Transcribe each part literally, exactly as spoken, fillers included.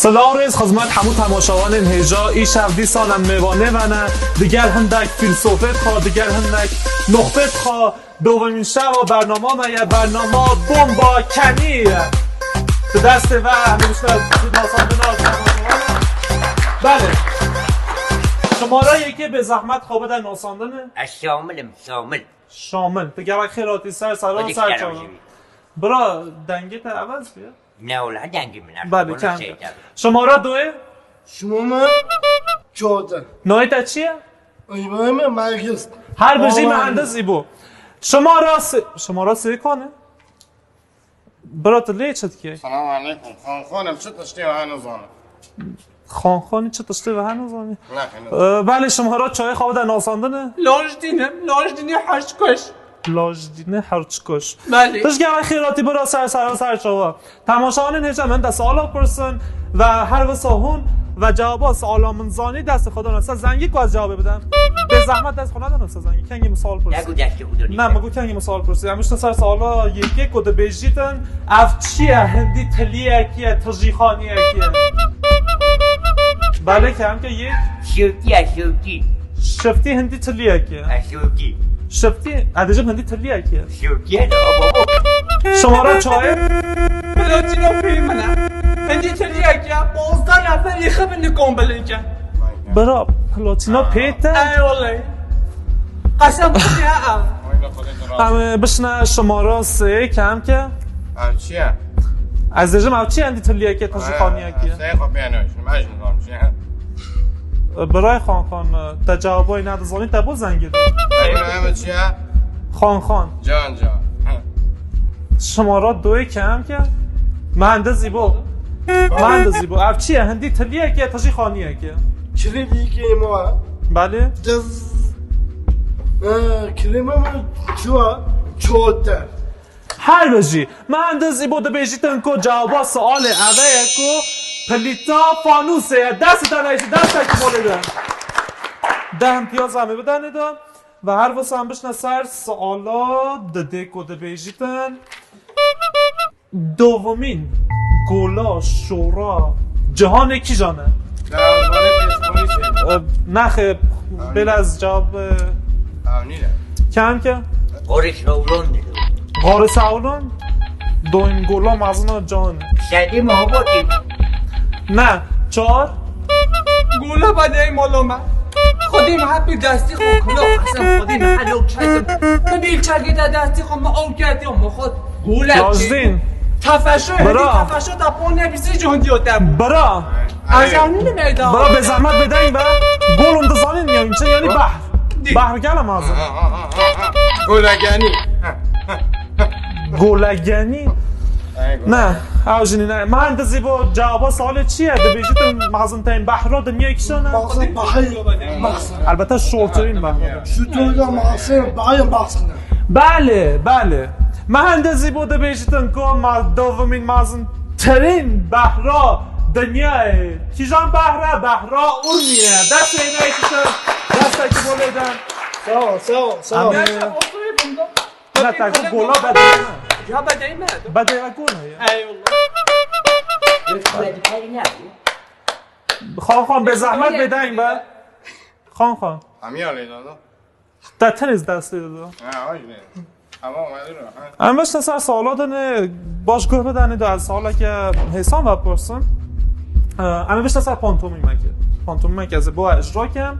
Silav rêz xizmet hemû temaşevanên hêja, îşev dîsan em mêvanê ve ne, digel hindek fîlsofê xwe, digel hindek noxbê xwe, dovemîn şeva bernama me ye, bernama Bomba Kenî ye. Bi destê ve em ê bişne nasandina temaşevanan. Belê. Şimara yekê bê zehmet xwe bide nasandinê. Ez Şamil im, Şamil. Şamil. Tu gelek xêr hatî ser seran Xwedî ser kera çavan. Jî. Bira, dengê te evez bûye? Ne wala dengê min er. Belê, kêm. Şimara doyê? Şimara çordeh. Navê te çi ye? Îbrahîm Mergiz. Her bijî Aman. Mühendis Îbo. Şimara sê, şimara sê kan e? Bira tu lê çi dikê? Selam aleykum. Xanxan im, çi tiştê we nizanim. Xanxanî çi tiştê we nizanim. Nexê, nizanim. Ee, belê şimara çayê xwe de nasandine? Lajdîn im, Lajdînê Herçkoş. Lajdînê Herçkoş. Belê. Tişt gelek xêr hatî bira ser ser ser çava. Temaşevanên hêja min de suala pirsin ve her wisa hûn ve cewaba suala min zanî destê xwe dana ser zengî ku ez cewabê bidim. Bê zehmet dest xwe nedana ser zengî. Kengî min sual pirsin. Negu destê xwe danî. Ne, min got kengî min sual pirsin. Em biştin ser suala yekê ku dibêjîtin, ev çi ye? Hindî tiliyekî ye, tijîxaniyekî ye. Belê kemke yek. Şewtî ye, şewtî. Şeftî hindî tiliyek e. E, şewtî. Şeftî, e, dibêjim hindî tiliyek e. Şewtî ye de, abo, abo. Şimara çayê? Platîna pê min e. Hindî tiliyek e. Pozdeh nefer lêxe bin nikom bilin ke. Bira, platîna pê te? Ey wallahî. Qesem xwe ya ev. Em, e, bişne şimara sê kemke. Ev çi ye? Ez dibêjim ev çi ye hindî tiliyek e, tijîxaniyek e. Sê xwe pê nêşim, ez nizanim çi ye. Birayê Xanxan, te cewabay nedizanî, te bo zengî de. Ev, ev çi ye? Xanxan. Can, can. Şimara doyê kemke. Mühendis Îbo. Mühendis Îbo. Ev çi ye? Hindî tiliyek e, tijîxaniyek e. Kilîdîkê ma. Belê. Diz. E, kilîma min çuwa. Çote. Her bijî. Mühendis Îbo dibêjîtin ku cewaba sualê eve ye ku pilîta fanûsê ye. Destê te neyşî, destekî bolê de. Deh imtiyaz em ê bidanê de. Ve her wisa em bişne ser suala didê ku dibêjîtin. Dovimîn gola şora cihanê kîjan e? Darwazvanê Pêşxorîşê. E, nexê, bêle ez cewab, e, Ew nîne. Kemke? Gorê Sewlon dilo. Gorê Sewlon? Doyim gola mezina can. Sedî muhabbetî. Ne, çar. Gola badeyê mala me. Xwedî me hepî destî xwe kilo qesem xwedî me helo çekim. Min bîl çekê te destî xwe me ew ketiyo me xwe. Gola Lazdîn. Tefeşo, hedi Bira. Tefeşo ta pon nebîsî cihondiyo te. Bira. Ajanî ne meydan. Bira bê zehmet bêdeng be. Golun dizanîn ya, ince yani bahr. Di. Bahr gel ama hazır. Gola geni. Gola geni. Ne, ew jî ne. Mühendisî bo cewaba sualê çi ye? Dibêjîtin mezinteyîn behra dinyayê kîjan e? Mezin behir. Mezin. Elbette şortirîn behra. Şu türlü mezin, bayım mezin. Belê, belê. Mühendisî bo dibêjîtin ku ma-, dovimîn mezintirîn behra dinyayê kîjan behre? Behra Urmiye. Destê neyşitin. Destekî bo lêden. Sağ ol, sağ ol, sağ ol. Amê. Ne, te gola bedeyî me. Ya bedeyî me. Bedeyî me gola ya. Eyvallah. Xan Xan, bê zehmet bêdeng be. Xan Xan. Hemiya lê dada. Te tenê destê dida. Ha, aynen. Tamam, aynen, ha. Em veştin ser sala de ne baş guh bidanê de ez saleke hêsan vepirsin. Em veştin ser pantomîmeke. Pantomîmeke ez bo icra kem.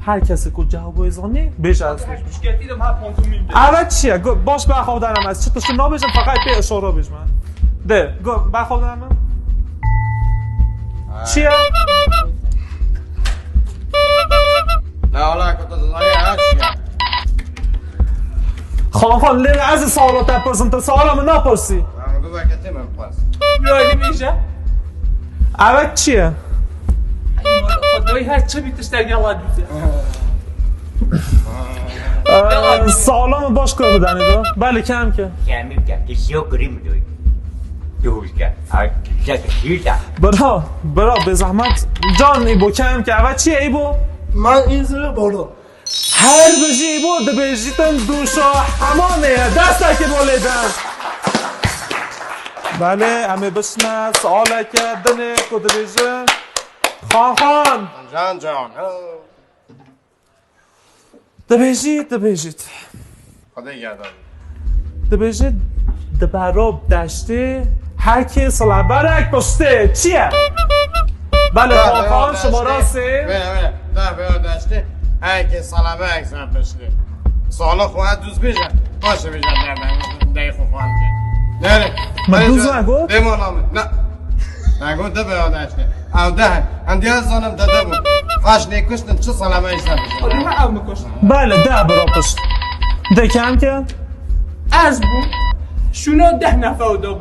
Her kesê ku cewabê zanî, bêje ez. Pişketî de ha pantomîm de. Evet çi ye? Go-, baş be xwe danem ez. Çi tiştî nabêjim, feqet pê işara bêjme. De, go, be xwe danem. Çi ye? Ne ala ku tu dizanî ha çi ye? Xan Xan, lê ez sala te pirsim, tu sala min napirsî. Em du veketê min pers. Yo, hadi bêje. Evet çi ye? Xwedayî her çi bî tiştek yala dîte. Ee, sala min baş kir bidanê de. Belê kem ke. Kemî ke, kişiyo grim doy. Dûr ke. Ay, kişiyo grim de. Bira, bira, bê zehmet. Can Îbo, kem ke. Evet çi ye Îbo? Man îzir bolo. Her bijî Îbo dibêjîtin dûşa hemamê ye. Destekê bo lê de. Belê, em ê bişine sualeke dinê ku dibêjin. Xan Xan! Can can. Dibêjî, dibêjît. Xwedê gerdan. Dibêjît, di bera deştê herkê silaberek piştê. Çi ye? Belê, Xan Xan, şima rastê. Wê, wê, da bera deştê herkê silaberek ser piştê. Sala xwe duz bêje. Baş e bêje derden. Dey xwe xwan ke. Nere? Ma duz me got? Dema name. Na. Me got de bera deştê. Ew de. Em diya zanim de de bû. Xaş nêkuştin çi salame îsa bişin. Xwedî me ew min kuşt. Belê, deh bira pişt. De kem ke? Ez bûm. Şûna deh nefer de bû.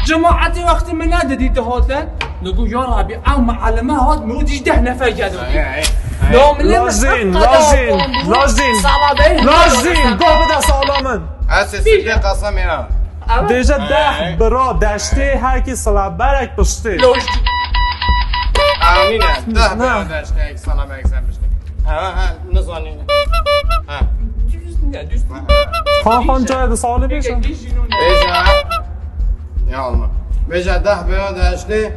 Cemaetê wextê min nedidî dihatin. Digot, ya Rabî, ew mualime hat, min dî deh nefer geldi. Ay, ay, ay. Ya min Lajin, lajin, lajin. Lajin, goh bide sala min. Ez ê sirkê qesemê ha. Dêje deh bira deştê herkî silaberek piştê. Lojîk. Amîne. Deh bira deştê herkî silaberek ser piştê. Ha, ha, nizanî. Ha. Düz ne, düz. Xan Xan cayê de salê bêje. Bêje. Ya Allah. Bêje deh bira deştê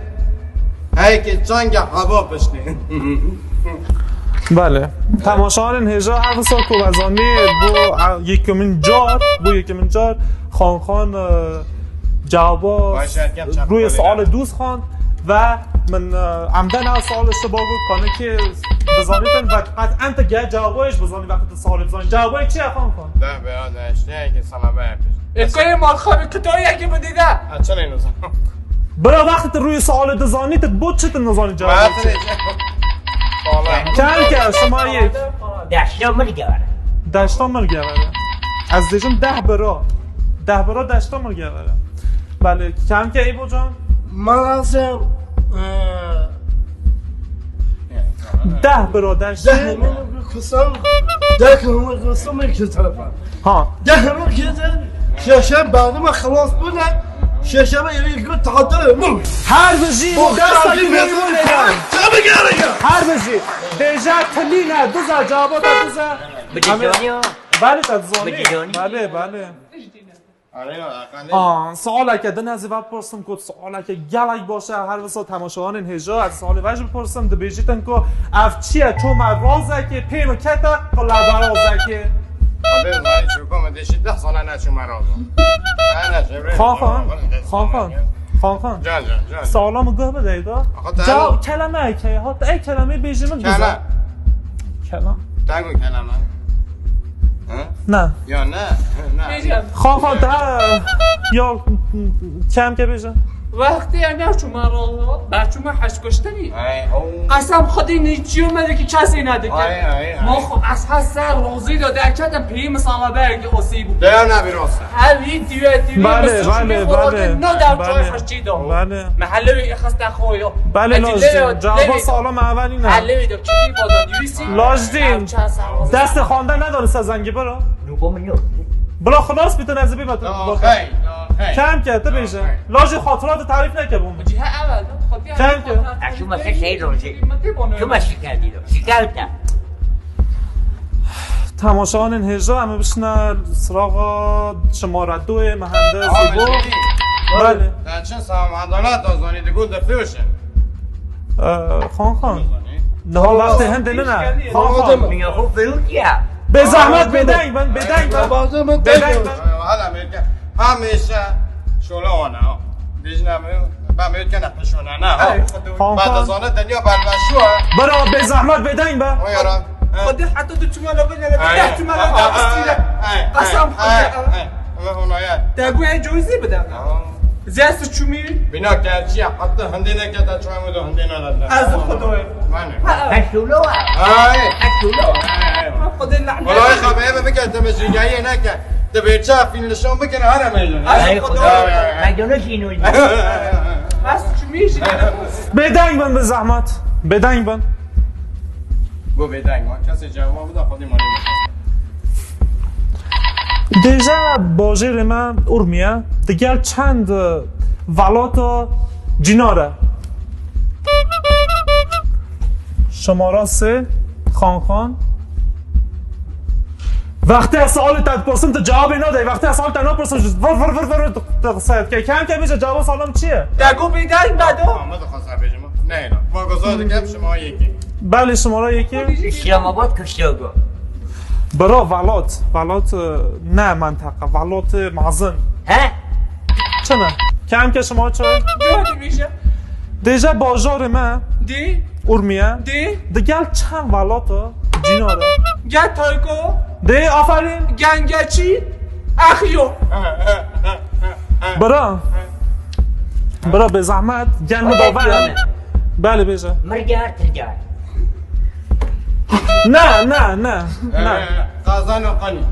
herkî çange heba piştê. Belê. Temaşevanên hêja her wisa ku ve zanî, bu, e, yekimin car, bu yekimin car Xan Xan, e, cewaba rûyê sualê dûz xan ve min, e, emden ev sualê ji te bagot, kanekê bizanîtin ve qet ente gel cewaba ji bizanî vextê sualê bizanî. Cewaba çi ye Xan Xan? De be, de, işte, ki sana be. Ekoyê malxabî kitayekî bidî de. Ha, çi neyno. Bira, wextê tu rûyê sualê dizanî, tu bo çi tu nizanî cewabê çi? Çend ke şima yek? Deşta mirge were. Deşta mirge were. Ez dêjim deh bira. Deh bira deşta mirge were. Belê, çend ke Îbo can? Malazim. Deh bira deşta. Deh min kusan. Deh min kusan kitaba. Ha. Dehemir kete, şeşem badime xelas bûne, şeşeme yeri got tahta mû. Her bijî, bu dersa bir mezun neyden. Tabii gerek. Her bijî. Deja tilîne, diza, cevaba da diza. Biciconiyo. Bale, ta zoni. Biciconi. Bale, bale. Aa, sualeke din ez ê vepirsim ku sualeke gelek baş e, her wisa temaşevanên hêja, ez sualê ve jî bipirsim, dibêjîtin ku ev çi ye, çoma razekê pê min kete qulebe razekê. Abi, vay, çoko me deşi deh sala ne çoma raza. Xan Xan, Xan Xan, Xan Xan. Can, can, can. Sala min guh bideyda. Ca kelemeyek heye, hat ey kelemê bêjî min bize. Kelam. Kelam. Tango kelame. Ha? Ne. Ya ne? Ne. Xan Xan, daha yol kem ke bêje. Wextê em neçûme ralo, berçûme heşt kuştinî. Ay, o. Qesem Xwedê nêçiyo me dikî kesê nedike. Ay, ay, ay. Ma xwe ez her ser rozî de derketim pî misala bergî osî bû. Deya ne bir olsa. Her hî diwe diwe. Bale, bale, bale. No der çay heştî de. Bale. Me helewê ixiste xwe yo. Bale, lajin. Cevaba sağlam evelî ne. Helewê de kitî bada nivîsî. Lajin. Destê xwende nedare se zengî bira. Nûbo min yok. Bila xilas bitin ez bîme tu. Hey, hey. Kem ke tu bêje. Lajê xatira tu tarîf neke bo min. Cihe evel de. Kem ke. Eşû me se şey roje. Tu me şikerdî do. Şikerde. Temaşevanên hêja, em ê bişine siraxa şimare doyê, mehendes Abi, Îbo. Belê. Te çi samandalat da zanî digot de firoşe. Ee, Xan Xan. Niha wextê hindê nine. Xan Xan. Min ya xwe firoş ya. Bê zehmet, bêdeng bin, bêdeng bin. Bêdeng bin. Hala Amerîka. Hemêşe şola wana. Dijna me, ba me kena peşona, na, ha. Ay, Xwedê. Xan Xan. Ba da zana denya balbaşu, ha. Bira, bê zehmet bêdeng be. O yara. Xwedê heta tu çima la bine, la deh çima la da astîle. Qasam Xwedê. Ama ona ya. Te bu en cüzi bide. Zes çumi. Bina kerçiya, hatta hende ne kata çuwa mı da hende ne la. Ez Xwedê. Mane. Peşolo. Ay. Peşolo. Xwedê lanet. Wala xabeye be bike, te mecrîgayê neke. Te bê çax fîn nişan bikene, hara meydan. Ay, Xwedê. Meydanê şînû. Bêdeng bin bi zehmet. Bêdeng bin. Go bêdeng bin. Kesê cevabı da Xwedê malê. Dêje bajêrê me Urmiye, digel çend velata cînar e. Şemara sê, Xan Xan. Wextê ez sualê te dipirsim, tu cewabê nadayî. Wextê ez sualê te napirsim, ji vir, vir, vir, vir, tu, tu qise dikey. Kêm kêm bêje, cewaba suala min çi ye? Te got bêdeng be do. Ama dixwazim bêjim. Ne, ne. Ma goza dikem şima yekê. Belê, şimara yekê. Îslamabad Kuşçago. Bira, welat. Welat, e, ne menteqa. Welat, e, mezin. He? Çi ne? Kêm ke şima çi? Dê hadi bêje. Dêje bajarê me. Dê. Urmiye. Dê. Di gel çend welata cîna de. Gel Tayko. Dê, aferîn. Gengeçî. Exiyo. Bira. Bira, bê zehmet. Gel mi Oley, dave. Belê, bêje. Mirger, tirger. Ne, ne, ne, ne. Ee, Qazan û Qanî.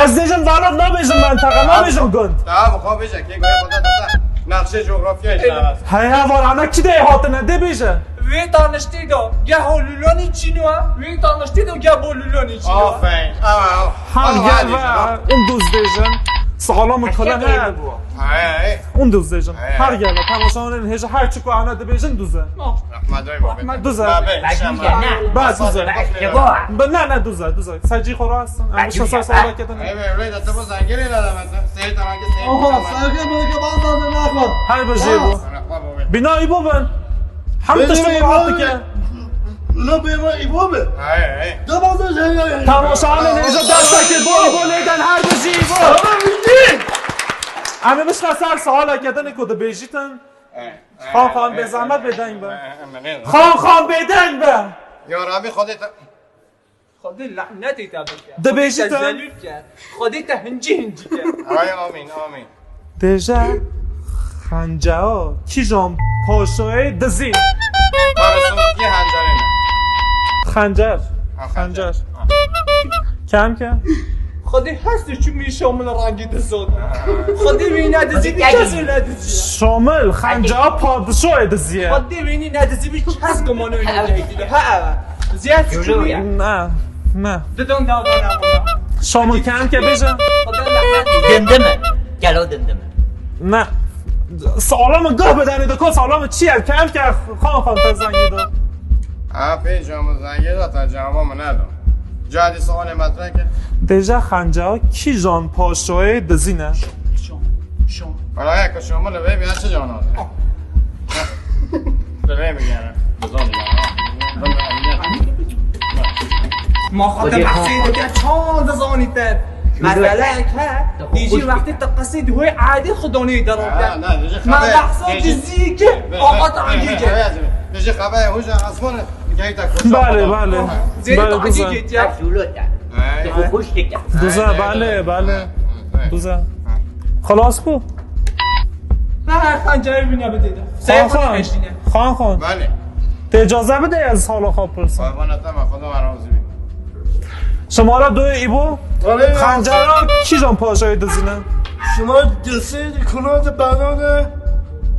Ez dêjim welat, nabêjim menteqa, nabêjim gund. Tamam, xwe bêje, kê goya xwe da, da, da. Nexşê coğrafya işte. Heye, var, ana kî de hatine, dê bêje. Wê taniştê de, geh o Lulonî çîno, wê taniştê de, geh bo Lulonî çîno. Aferin, ama. Her gel ve, in duz dêjin. Sağlam kule he. He, he. Hûn duz dêjin. He. Her gele, temaşanên hêja her çi ku ana dibêjin duz e. Rehmet ey babê. Duz e. Babê, inşallah. Ba, duz e. Ba, işte bu. Ba, ne, ne, duz e, duz e. Sen cî xwe rast. Em bişin ser sağla kedin. Ey, ey, ey, de bu zengin ile de mesela. Seyit Arangı, Seyit Arangı. Oha, sarkı mırkı bazı ne yapar? Her bir şey bu. Rehmet babê. Bina î bu bin. Hem tiştê min rahat dike. Lo bê me î bo be. Hey, hey. De bazı şey ya. Temaşanên hêja destekê bo, bo lêden her bijî bo. Tamam, bitti. Em ê bişne ser sualeke din ku dibêjîtin. Xan xan, bê zehmet bê deng be. Xan xan, bê deng be. Ya Rabî, Xwedê te... Xwedê lanetê te bike. Dibêjîtin. Xwedê te zelûl ke. Xwedê te hincî hincî ke. Ay, amîn, amîn. Dêje xenceya kîjan paşayê dizî? Barê Sumkî hencerê ne. Xencer. Ha, xencer. Xencer. Ha. Kêm ke? Xwedê hestê çû min Şamil rengî dizot. Xwedê wî ne dizî, kes wî ne dizî. Şamil, xenceya padişayê dizî ye. Xwedê wî ne dizî, kes gumanê wî ne dizî. Ha, evet. Ziyad çû min. Ne, ne. Didon da bana. Şamil, kêm ke bêje. Dimdime. Gelo dimdime. Ne. Sağlam guh bidenê de ko sağlam çi ye? Kêm ke xan xan te zengî de. Ha, pê Şamil zengî de te cevaba min nedo. Cadî sualê metre ke. Dêje xenca kîjan paşayê dizî ne? Şom, şom, şom. Wala ya ke Şomil vê bîya çi cana? Vê bîya. Bizon ya. Ma xwe te behsê dike çand dizanî te. Mesele ke, dîjî wextê te qesê di hoy erdê xidonê derate. Ma behsa dizî ke, axa te angê ke. Dêje xebeyê hoca asmanê. Belê, belê. Zêrî tacî gêtiye. Ev şûlo te. Te xwe xweş dike. Duze, belê, belê. Duze. Xelas bû. Ha, ha, xancayê wî nebidê de. Xan xan. Xan xan. Belê. Tê îcaze bide ez sala xwe pirsim. Xwebana te me, Xweda we razî bî. Şimara doyê îbo. Belê. Xencera kîjan paşayê dizîne? Şima dizî kulotê bernane.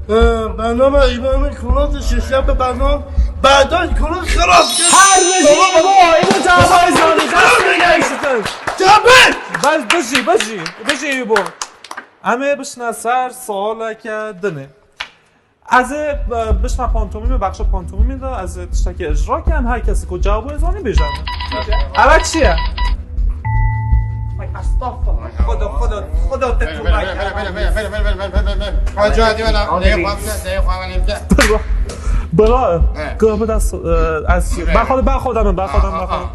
Ee, bername îbamê kulotê şişe bi bernan. Berdan kulot xilas kir. Her bijî îbo, îbo cevabay zanî. Dest bigeyştin. Tabii. Bes bijî, bijî, bijî îbo. Em ê bişne ser sualeke dinê. Ez ê, e, bişme pantomîmê, bexşa pantomîmê de ez ê tiştekî icra kem, her kesî ku cewabê zanî bêje. Ev çi ye? Ay, estağfurullah. Xweda, Xweda, Xweda te tu. Bira, guh bide, e, ez, ben xwe, ben xwe demin, ben xwe demin.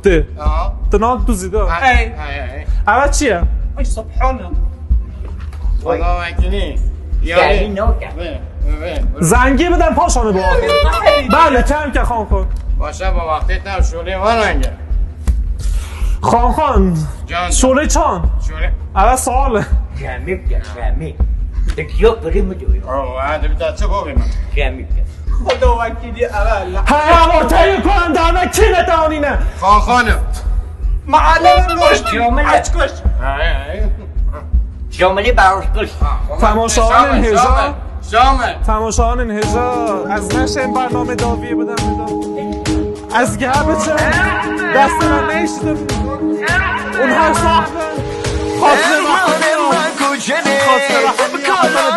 Tê. Ti nan duzî de. Ev çi ye? Ay, subhanallah. Xweda wekîlî. Yanî. Zengî bidem paşanê bo. Belê, kêm ke xan xan. Başa bo wextê te şolê van renge. Xan xan. Can. Şolê çan. Şolê. Eve sual e. Kemî bike, kemî. Dikiyo kırı mı diyor? Oh, hadi bir daha çabuk olayım. Kemî bike. Xweda wekîlî eve la. He, ama ortaya koyan dana kine tanine. Xan xan. Mahalle boş. Şamil. Aç koş. Şamilî baroş koş. Temaşavanên hêja. Şamil. Temaşavanên hêja. Ez neşêm bernamê dawiyê bidem. Ez geha biçim. Destana neyştim. Un her sahne. Xatire rahmê. Xatire rahmê.